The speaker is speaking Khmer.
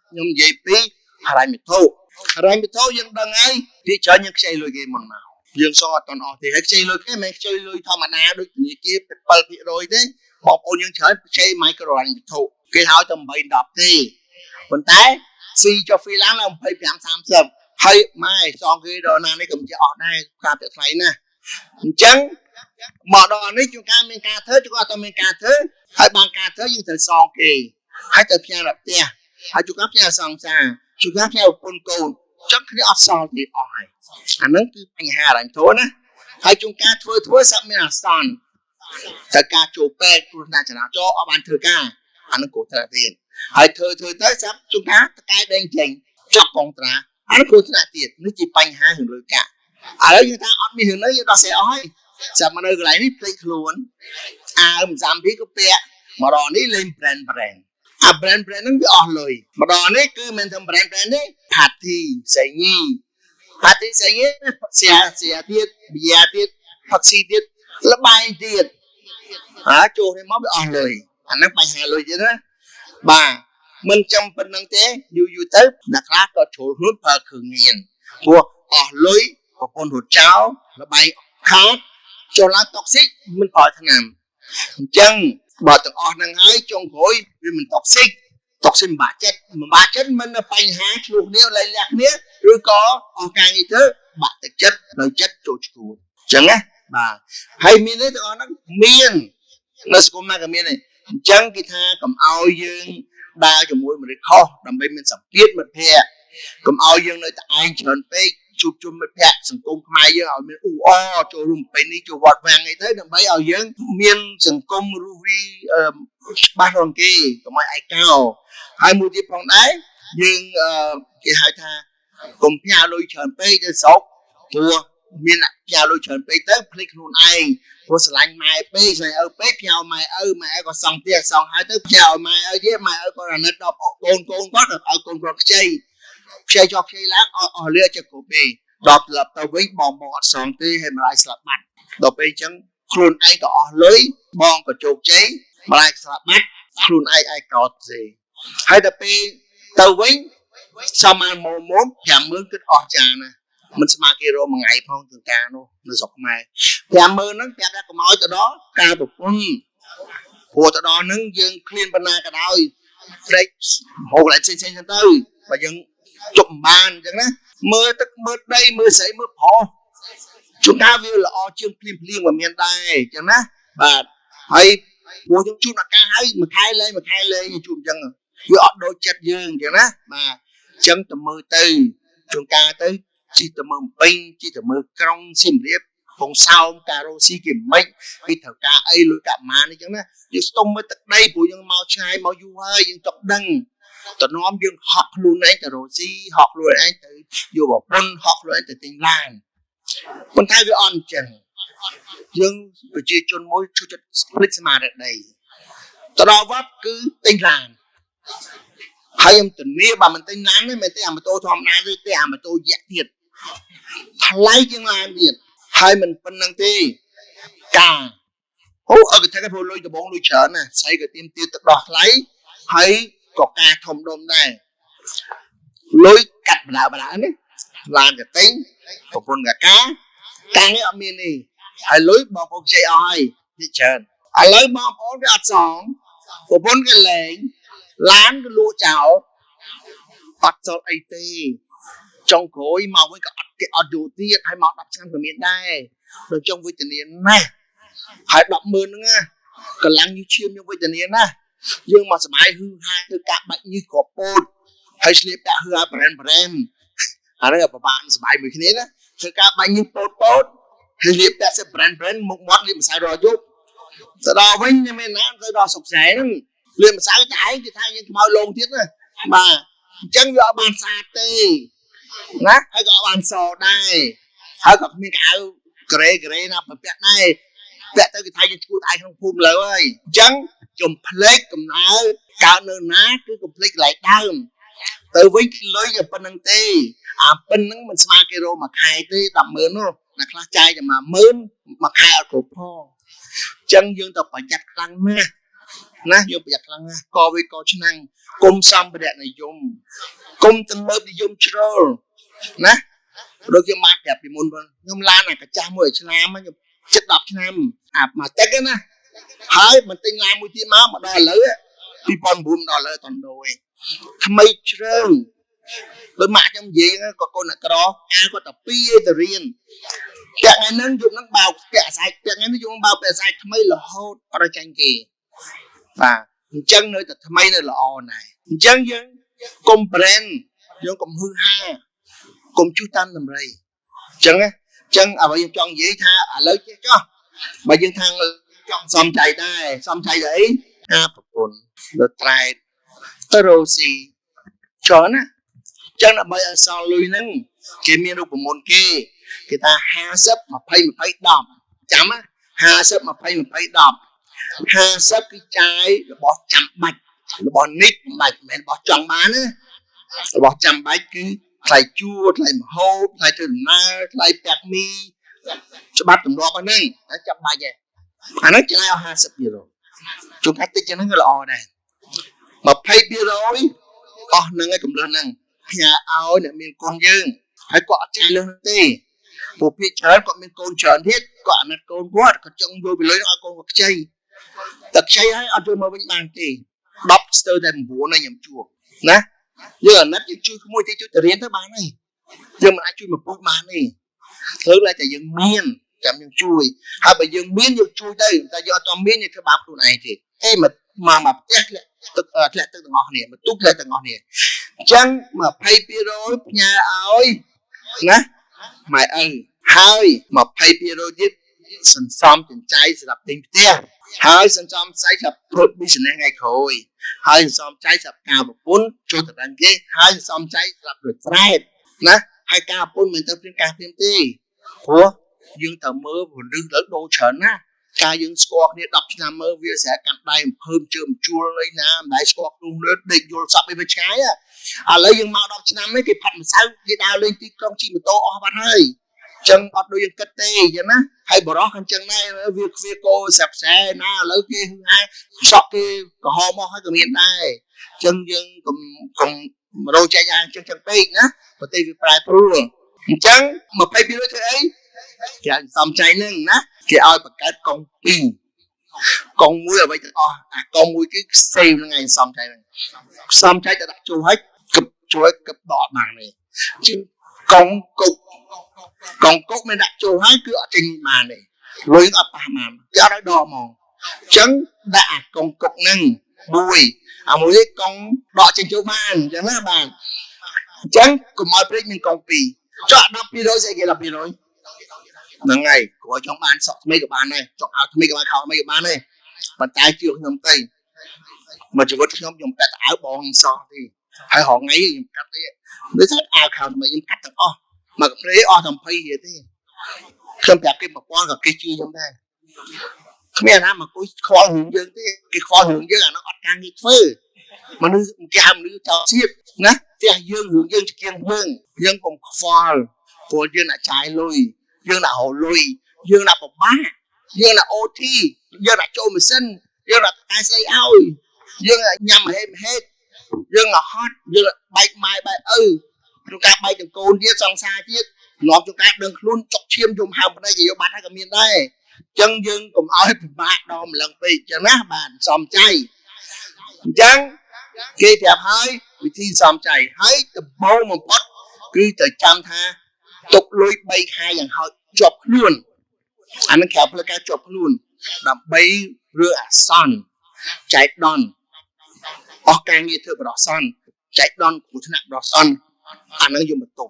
ខ្ញុំនិយាយពីហិរញ្ញវត្ថុហិរញ្ញវត្ថុយើងដឹងហើយពីច្រើនយើងខ្ចីលុយគេមុនមកយើងសងអត់ទាន់អស់ទេហើយខ្ចីលុយគេមិនមែនខ្ចីលុយធម្មតាដូចធនាគារ7%ទេបងប្អូនយើងច្រើនខ្ចី micro ហិរញ្ញវត្ថុគេឲ្យតែ8 10ទេប៉ុន្តែស៊ីចុះហ្វីឡើងឡើង25 30ហើយម៉ែសងគេដល់ណានេះក៏មិនចេះអស់ដែរការប្រាក់ថ្លៃណាអញ្ចឹងមកដល់នេះជួនកាលមានការធ្វើជួនកាលអត់មានការធ្វើហើយបានការធ្វើយើងត្រូវសងគេហើយទៅផ្ញើដល់ផ្ទះហើយជួនកាលផ្ញើសងសាជួនកាលផ្ញើប្រពន្ធកូនអញ្ចឹងគ្នាអត់សល់ទេអស់ហើយអាហ្នឹងគឺបញ្ហារ៉ាញ់ធូរណាហើយជួនកាលធ្វើធ្វើសាក់មានអាសន្នត្រូវការចូលពេទ្យគ្រោះថ្នាក់ចរាចរណ៍អត់បានធ្វើការអាហ្នឹងគ្រោះថ្នាក់ទៀតហើយធ្វើធ្វើទៅសាប់ជួនកាលតកែដេញចេញចាប់កងត្រាអាហ្នឹងគ្រោះថ្នាក់ទៀតនេះជាបញ្ហារឿងលុយកាក់ឥឡូវយើងថាអត់មានរឿងនេះយើងដោះស្រាយអស់ហើយចាំមកនៅកន្លែងនេះភ្លេចខ្លួនអាវមិនសាំពីក៏ពាក់មករនេះលេង brand brand អា brand brand ហ្នឹងវាអស់លុយម្ដងនេះគឺមិនធ្វើ brand brand ទេ party សៃញី party សៃញីសៀសៀទៀតប៊ីយ៉ាទៀតផឹកស៊ីទៀតលបែងទៀតហើយចូលនេះមកវាអស់លុយអាហ្នឹងបញ្ហាលុយទៀតណាបាទមិនចាំប៉ុណ្្នឹងទេយូរយូរទៅអ្នកខ្លះក៏ជ្រុលខ្លួនប្រើគ្រឿងញៀនព្រោះអស់លុយប្រពន្ធរត់ចោលលបែងខាតចូលឡើងតុកស៊ីកមិនប្រើថ្នាំអញ្ចឹងបើទាំងអស់ហ្នឹងហើយចុងក្រោយវាមិនតុកស៊ីកតុកស៊ីកមិនបាក់ចិត្តមិនបាក់ចិត្តមិនបញ្ហាឆ្លោះគ្នាលែងលះគ្នាឬក៏អស់ការងារធ្វើបាក់ទឹកចិត្តនៅចិត្តចូលឈួតអញ្ចឹងណាបាទហើយមានទេទាំងអស់ហ្នឹងមាននៅសង្គមណាក៏មានដែរអញ្ចឹងគេថាកុំឲ្យយើងដើរជាមួយមនុស្សខុសដើម្បីមានសម្ពាធមិត្តភ័ក្តិកុំឲ្យយើងនៅតែឯងច្រើនពេកជួបជុំមិត្តភ័ក្តិសង្គមខ្មែរយើងឲ្យមានអ៊ូអរចូលរួមពេលនេះចូលវត្តវាំងអីទៅដើម្បីឲ្យយើងមានសង្គមរស់វីច្បាស់រងគេកុំឲ្យឯកោហើយមួយទៀតផងដែរយើងគេហៅថាកុំផ្ញើលុយច្រើនពេកទៅស្រុកព្រោះមានផ្ញើលុយច្រើនពេកទៅភ្លេចខ្លួនឯងព្រោះស្រឡាញ់ម៉ែពេកស្រឡាញ់ឪពេកផ្ញើម៉ែឪម៉ែឪក៏សង់ផ្ទះសង់ហើយទៅផ្ញើឲ្យម៉ែឪទៀតម៉ែឪក៏អាណិតដល់កូនកូនគាត់ក៏ឲ្យកូនគាត់ខ្ចីខ្ចីចុះខ្ចីឡើងអស់អស់លាចិត្តគ្រប់ពេកដល់ត្រឡប់ទៅវិញបងបងអត់សងទេហើយម្ដាយស្លាប់បាត់ដល់ពេលអញ្ចឹងខ្លួនឯងក៏អស់លុយបងក៏ជោគជ័យម្ដាយស្លាប់បាត់ខ្លួនឯងឯកោតទេហើយដល់ពេលទៅវិញសមបានមុំមុំ50000គិតអស់ចាណាមិនស្មើគេរកមួយថ្ងៃផងជួនកាលនោះនៅស្រុកខ្មែរ50000ហ្នឹងប្រាប់ថាកុំឲ្យទៅដល់ការប្រពន្ធព្រោះទៅដល់ហ្នឹងយើងឃ្លានបណ្ណាក៏ដោយព្រែកហូរកន្លែងផ្សេងៗហ្នឹងទៅបើយើងជប់មិនបានអញ្ចឹងណាមើលទឹកមើលដីមើលស្អីមើលប្រុសជួនកាលវាល្អជាងភ្លាមភ្លាមក៏មានដែរអញ្ចឹងណាបាទហើយព្រោះយើងជួនឱកាសហើយមួយខែលេងមួយខែលេងជួនអញ្ចឹងវាអត់ដូចចិត្តយើងអញ្ចឹងណាបាទអញ្ចឹងទៅមើលទៅជួនកាលទៅជិះទៅមើលពេញជិះទៅមើលក្រុងសៀមរាបពងសោមការ៉ូស៊ីគេមិនគេត្រូវការអីលុយកាក់ម៉ានអញ្ចឹងណាយើងស្ទង់មើលទឹកដីព្រោះយើងមកឆ្ងាយមកយូរហើយយើងចង់ដឹងតំណមយើងហក់ខ្លួនឯងទៅរកស៊ីហក់ខ្លួនឯងទៅយកប្រពន្ធហក់ខ្លួនឯងទៅទិញឡានប៉ុន្តែវាអត់អញ្ចឹងយើងប្រជាជនមួយជួយចិត្តភ្លេចស្មារតីទៅដល់វត្តគឺទិញឡានហើយខ្ញុំធានាបើមិនទិញឡានទេមិនទេអាម៉ូតូធម្មតាទេទេអាម៉ូតូយក្សទៀតថ្លៃជាងឡានទៀតហើយមិនប៉ុណ្្នឹងទេការអូអើគេថាគេព្រោះលុយដបងលុយច្រើនណាស្អីក៏ទៀមទាទឹកដោះថ្លៃហើយក៏ការធំដុំដែរលុយកាត់បដាបដានេះឡានក៏ទិញប្រពន្ធក៏ការការនេះអត់មានទេហើយលុយបងប្អូនខ្ចីអស់ហើយនិយាយច្រើនឥឡូវបងប្អូនវាអត់សងប្រពន្ធគេលែងឡានក៏លក់ចោលអត់សល់អីទេចុងក្រោយមកវិញក៏អត់គេអត់យូរទៀតហើយមក10ឆ្នាំក៏មានដែរដល់ចុងវេទនាណាស់ហើយ100000ហ្នឹងណាកម្លាំងយឺឈាមយើងវេទនាណាស់យើងមកសុបាយហឺហាធ្វើការបាច់ញើសគ្រាប់ពោតហើយស្លៀកពាក់ហឺហាប្រែនប្រែនអានេះពិបាកសុបាយមួយគ្នាណាធ្វើការបាច់ញើសពោតពោតហើយស្លៀកពាក់សិប្រែនប្រែនមុខមាត់លាបម្សៅរាល់យប់ទៅដល់វិញមានណាទៅដល់សុកសែហ្នឹងលាបម្សៅតែឯងគេថាយើងខ្មោចលងទៀតណាបាទអញ្ចឹងវាអត់បានស្អាតទេណាហើយក៏អត់បានសដែរហើយក៏គ្មានកៅក្រេក្រេណាប្រពាក់ដែរពាក់ទៅគេថាយើងឈួតឯងក្នុងភូមិលើហើយអញ្ចឹងចំផ្លេចកំណើកើតនៅណាគឺកំភ្លេចកន្លែងដើមទៅវិញលុយតែប៉ុណ្្នឹងទេអាប៉ុណ្្នឹងមិនស្មើគេរកមួយខែទេ100000នោះអ្នកខ្លះចាយតែ10000មួយខែអត់គ្រប់ផងអញ្ចឹងយើងទៅប្រយ័ត្នខ្លាំងណាស់ ណាយើងប្រយ័ត្នខ្លាំងណាស់កវាកឆ្នាំងគុំសម្ភារៈនិយមគុំទំនើបនិយមជ្រុលណាដូចខ្ញុំបានប្រាប់ពីមុនខ្ញុំឡានអាកាចាស់មួយឆ្នាំខ្ញុំជិត10ឆ្នាំអាមកទឹកណាហើយមិនទិញឡានមួយទៀតមកដល់ឥឡូវ2009ដល់ឥឡូវតន់ដូចថ្មីជ្រើងដូចម៉ាក់ខ្ញុំនិយាយក៏កូនអ្នកក្រអាគាត់តែពីរទៅរៀនពាក់ថ្ងៃហ្នឹងយប់ហ្នឹងបោកពាក់ស្អែកពាក់ថ្ងៃនេះយប់បោកពាក់ស្អែកថ្មីរហូតអត់ចាញ់គេបាទអញ្ចឹងនៅតែថ្មីនៅល្អណាស់អញ្ចឹងយើងកុំប្រេនយើងកុំហឺហាកុំជុះតាមតម្រៃអញ្ចឹងណាអញ្ចឹងអ្វីខ្ញុំចង់និយាយថាឥឡូវចេះចោះបើយើងខាងចង់សំចៃដែរសំចៃទៅអីអាប្រពន្ធទៅត្រែតទៅរ៉ូស៊ីច្រើនណាអញ្ចឹងដើម្បីឲ្យសល់លុយហ្នឹងគេមានរូបមន្តគេគេថា50 20 20 10ចាំណា50 20 20 10 50គឺចាយរបស់ចាំបាច់របស់និចមិនបាច់មិនមែនរបស់ចង់បានណារបស់ចាំបាច់គឺថ្លៃជួលថ្លៃម្ហូបថ្លៃធ្វើដំណើរថ្លៃពាក់មីច្បាប់ទម្លាប់ហ្នឹងតែចាំបាច់ឯងអាហ្នឹងចំណាយអស់50%ជួនកាលតិចចឹងហ្នឹងក៏ល្អដែរ20%អស់ហ្នឹងឯងកម្រិតហ្នឹងផ្ញើឲ្យអ្នកមានកូនយើងហើយគាត់អត់ចាយលើសទេពួកភាគច្រើនគាត់មានកូនច្រើនទៀតគាត់អាណិតកូនគាត់គាត់ចង់យកពីលុយហ្នឹងឲ្យកូនគាត់ខ្ចីតែខ្ចីហើយអត់យកមកវិញបានទេ10ស្ទើរតែ9ហើយខ្ញុំជួបណាយើងអាណិតយើងជួយក្មួយទេជួយទៅរៀនទៅបានហើយយើងមិនអាចជួយមកពុកបានទេត្រូវតែយើងមានចាំយើងជួយហើយបើយើងមានយើងជួយទៅតែយើងអត់មានយើងធ្វើបាបខ្លួនឯងទេអេមកមកផ្ទះធ្លាក់ទឹកធ្លាក់ទឹកទាំងអស់គ្នាមកទូកធ្លាក់ទាំងអស់គ្នាអញ្ចឹង20%ផ្ញើឲ្យណាម៉ែឪហើយ20%ទៀតសន្សំចិញ្ចៃសម្រាប់ទិញផ្ទះហើយសន្សំចៃសម្រាប់ធ្វើ business ថ្ងៃក្រោយហើយសន្សំចៃសម្រាប់ការប្រពន្ធចូលទៅដល់គេហើយសន្សំចៃសម្រាប់រត្រែតណាហើយការប្រពន្ធមិនទៅព្រៀងការព្រៀងទេព្រោះយើងត្រូវមើលពន្លឹះលើដូរច្រើនណាការយើងស្គាល់គ្នា10ឆ្នាំមើលវាស្រែកាន់ដៃអំភើមជើមជួលអីណាមិនដែលស្គាល់ខ្លួនលើដេកយល់សក់អីវាឆ្ងាយឥឡូវយើងមក10ឆ្នាំនេះគេផាត់ម្សៅគេដើរលេងទីក្រុងជិះម៉ូតូអស់បាត់ហើយចឹងអត់ដូចយើងគិតទេអញ្ចឹងណាហើយបរោះអញ្ចឹងដែរវាខ្វៀកោស្រាប់ខ្សែណាឥឡូវគេហឺហាសក់គេក្រហមមកហើយក៏មានដែរអញ្ចឹងយើងកុំកុំរោចែកអាងចឹងចឹងពេកណាប្រទេសវាប្រែប្រួលអញ្ចឹង22ធ្វើអីគេឲ្យសំចៃនឹងណាគេឲ្យបង្កើតកង2កងមួយអ្វីទាំងអស់អាកងមួយគឺ save ហ្នឹងឯងសំចៃហ្នឹងសំចៃទៅដាក់ចូលហើយកឹបជួយកឹបដកបានទេជាងកងគុកកងគុកមានដាក់ចូលហើយគឺអត់ចេញបានទេលុយអត់ប៉ះបានគេអត់ឲ្យដកហ្មងអញ្ចឹងដាក់អាកងគុកហ្នឹងមួយអាមួយនេះកងដកចេញចូលបានអញ្ចឹងណាបាទអញ្ចឹងកុំឲ្យព្រិចមានកង2ចុះ10%ស្អីគេ10%ហ្នឹងហើយព្រោះចង់បានសក់ថ្មីក៏បានដែរចង់ឲ្យថ្មីក៏បានខោថ្មីក៏បានដែរប៉ុន្តែជឿខ្ញុំទៅមកជីវិតខ្ញុំខ្ញុំកាត់អាវបងសោះទេហើយរហងៃខ្ញុំកាត់ទេដូចថាអាវខោថ្មីខ្ញុំកាត់ទាំងអស់មកកាហ្វេអស់តែ20រៀលទេខ្ញុំប្រាប់គេ1000ក៏គេជឿខ្ញុំដែរគ្មានណាមកគួយខ្វល់រឿងយើងទេគេខ្វល់រឿងយើងអានោះអត់ការងារធ្វើមនុស្សគេហៅមនុស្សចោលជាតិណាផ្ទះយើងរឿងយើងជាគៀងយើងយើងកុំខ្វល់ព្រោះយើងអ្នកចាយលុយយើងដាក់រលុយយើងដាក់ពិបាកយើងដាក់ OT យើងដាក់ចូលម៉ាស៊ីនយើងដាក់តែស្អីឲ្យយើងញ៉ាំហេតុហេតុយើងហត់យើងបែកម៉ែបែកឪក្នុងការបែកចង្កូនទៀតសង្សារទៀតនាំក្នុងការដឹងខ្លួនចុកឈាមយំហើមប្តីគេយកបាត់ហើយក៏មានដែរអញ្ចឹងយើងកុំឲ្យពិបាកដល់ម្លឹងពេកអញ្ចឹងណាបាទសំចៃអញ្ចឹងគេប្រាប់ហើយវិធីសំចៃហើយដំបូងបំផុតគឺត្រូវចាំថាទុកលុយ3ខែយ៉ាងហោចជាប់ខ្លួនអានឹងក្រៅផ្លូវការជាប់ខ្លួនដើម្បីរឿងអាសន្នចែកដនអស់ការងារធ្វើបរោះសន្នចែកដនគ្រោះថ្នាក់បរោះសន្នអានឹងយកមកទុក